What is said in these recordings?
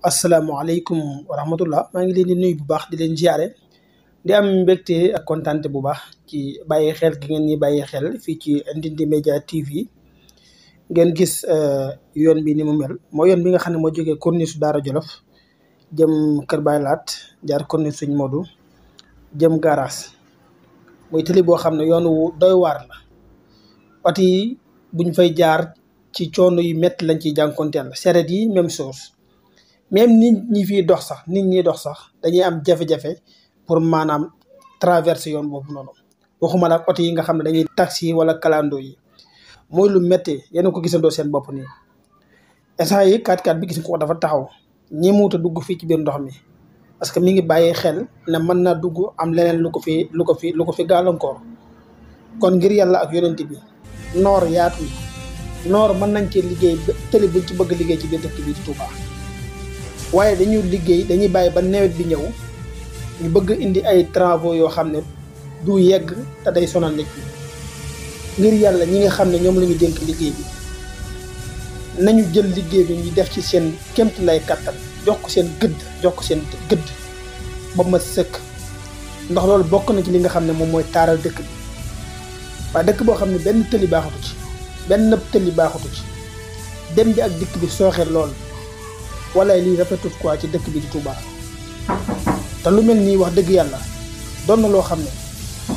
asalaamaaleykum wa rahmatullah maa ngi leen di nuyu bu baax di leen ziare di am mbégte ak kontaante bu baax ci bàyyi xel gi ngeen ñi bàyyi xel fii ci Ndindy Média TV ngeen gis yoon bi ni mu mel mooy yoon bi nga xam ne moo jógee corniche su Daara Jolof jëm Kër Baay Laat jaar corniche Sëñ Modou jëm garage muy tëli boo xam ne yoon wu doy waar la oto yi buñ fay jaar ci coono yu métti lañ ciy jànkonteel sareet yi même chose. même nit ñi dox sax dañuy am jafe-jafe pour maanaam traverser yoon boobu noonu waxuma la ak oto yi nga xam ne dañuy taxi wala kalando yi mooy lu métti yéen a ko gisandoo seen bopp nii instant yi 4x4 bi gis nga ko dafa taxaw ñi muut a dugg fii ci biir ndox mi parce que mi ngi bàyyi xel ne mën naa dugg am leneen lu ko fi gàllankoor kon ngir yàlla ak yonent bi noor yaatu noor mën nañ ci liggéey tëli buñ ci bëgg liggéey ci biir dëkk bi di Touba. waaye dañuy bàyyi ba nawet bi ñëw ñu bëgg indi ay travaux yoo xam ne du yegg te day sonal nit ñi ngir yàlla ñi nga xam ne ñoom la ñu dénk liggéey bi nañu jël liggéey bi ñu def ci seen kémt lay kattan jox ko seen gëdd ba ma sëkk ndax loolu bokk na ci li nga xam ne moom mooy taaral dëkk bi waaye dëkk boo xam ne benn tëli baaxatu ci dem bi ak dikk bi sooxe lool wala lii rafetut quoi ci dëkk bi di Touba te lu mel nii wax dëgg yàlla doon na loo xam ne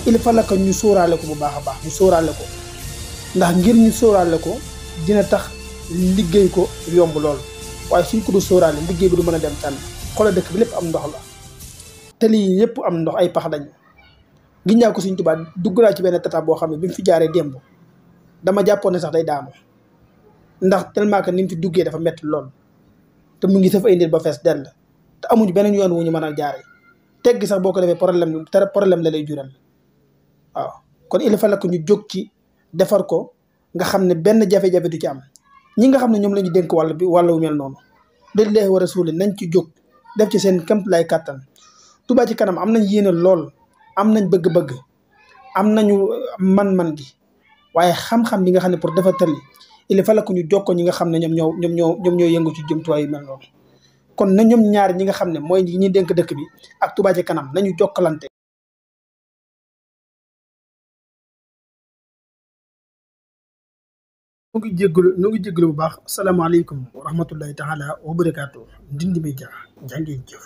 il fallait que ñu sóoraale ko bu baax a baax ñu sóoraale ko ndax ngir ñu sóoraale ko dina tax liggéey ko yomb lool waaye suñ ko du sóoraale liggéey bi du mën a dem tànn xoolal dëkk bi lépp am ndox la te lii yëpp am ndox ay pax lañu gi ñaa ko suñ Touba dugg naa ci benn tata boo xam ne bi mu fi jaaree démb dama jàppoon ne sax day daanu ndax tellement que ni mu fi duggee dafa metti lool te mu ngi saf ay nit ba fees dell te amuñu beneen yoon wu ñu mën a jaare tegg sax boo ko defee problème la lay jural waaw kon il fallait que ñu jóg ci defar ko nga xam ne benn jafe-jafe du ci am ñi nga xam ne ñoom la ñu dénk wàllu mel noonu lillahi wa rasuli nañ ci jóg def ci seen kémt lay kàttan Touba ci kanam am nañ yéene lool am nañ bëgg-bëgg am nañu man-man gi waaye xam-xam bi nga xam ne pour defar tali il fallait que ñu jokkoo ñi nga xam ne ñoom ñoo yëngu ci jumtuwaay yu mel noonu kon na ñoom ñaar ñi nga xam ne mooy ñi dénk dëkk bi ak Touba ci kanam nañu jokkalante. ñu ngi jégalu bu baax asalaamaaleykum wa rahmatullahi taala wa barakaatu Ndindy Média jaa ngeen jëf.